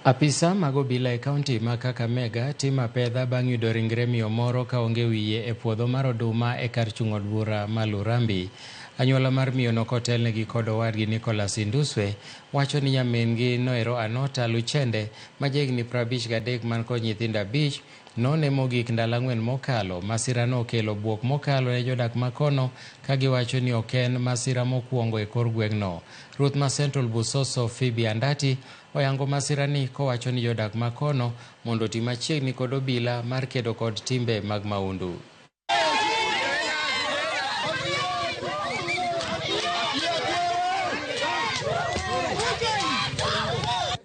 Apisa mag obila e kaunti ma Kakamega timo apedha bang' yudo ringre miyo moro kaonge wiye e puodho mar oduma e kar chung' od bura ma Lurambi. Anyuola mar miyono kotelnegi kod owadgi Nicholas Induswe wacho ni nyamin-gi noero Anota Luchende ma jahigni 53 man kod nyithindo 5 none mogik ndalo 4 mokalo. Masirano okelo buok mokalo ne jodak makono ka giwacho ni ok en masira mokwongo e kor gweng'no. Ruoth ma Central Busoso Phoebe Andati oyango masirani kowacho ni jodak makono mondo oti machiegni kod obila mar kedo kod timbe mag maundu.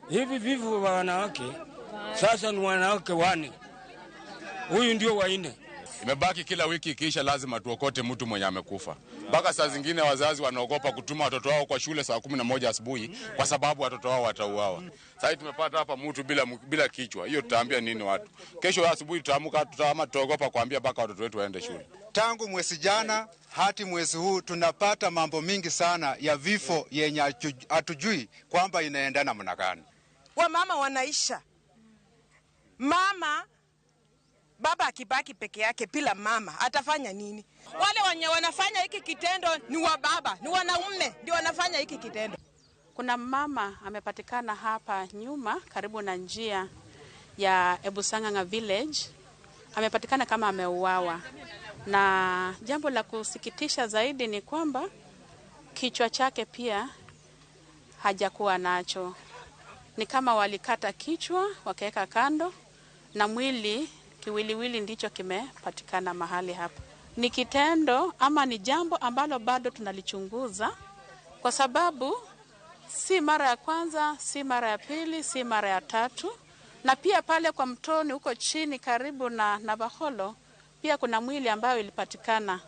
Hivi vifo vya wanawake sasa ni wanawake 4, huyu ndio wa 4. Imebaki kila wiki ikiisha lazima tuokote mtu mwenye amekufa. Mpaka saa zingine wazazi wanaogopa kutuma watoto wao kwa shule saa 11 asubuhi kwa sababu watoto wao watauawa. Sasa tumepata hapa mtu bila kichwa. Hiyo tutaambia nini watu? Kesho asubuhi tutaamka tutaogopa kuambia mpaka watoto wetu waende shule. Tangu mwezi jana hadi mwezi huu tunapata mambo mingi sana ya vifo yenye hatujui kwamba inaenda namna gani. Wamama wanaisha. Mama baba akibaki peke yake bila mama atafanya nini? Wale wenye wanafanya hiki kitendo ni wa baba, ni wanaume ndio wanafanya hiki kitendo. Kuna mama amepatikana hapa nyuma karibu na njia ya Ebusanganga village. Amepatikana kama ameuawa. Na jambo la kusikitisha zaidi ni kwamba kichwa chake pia hajakuwa nacho. Ni kama walikata kichwa wakaweka kando na mwili kiwiliwili ndicho kimepatikana mahali hapa. Ni kitendo ama ni jambo ambalo bado tunalichunguza kwa sababu si mara ya kwanza, si mara ya pili, si mara ya tatu. Na pia pale kwa mtoni huko chini karibu na Navaholo pia kuna mwili ambayo ilipatikana.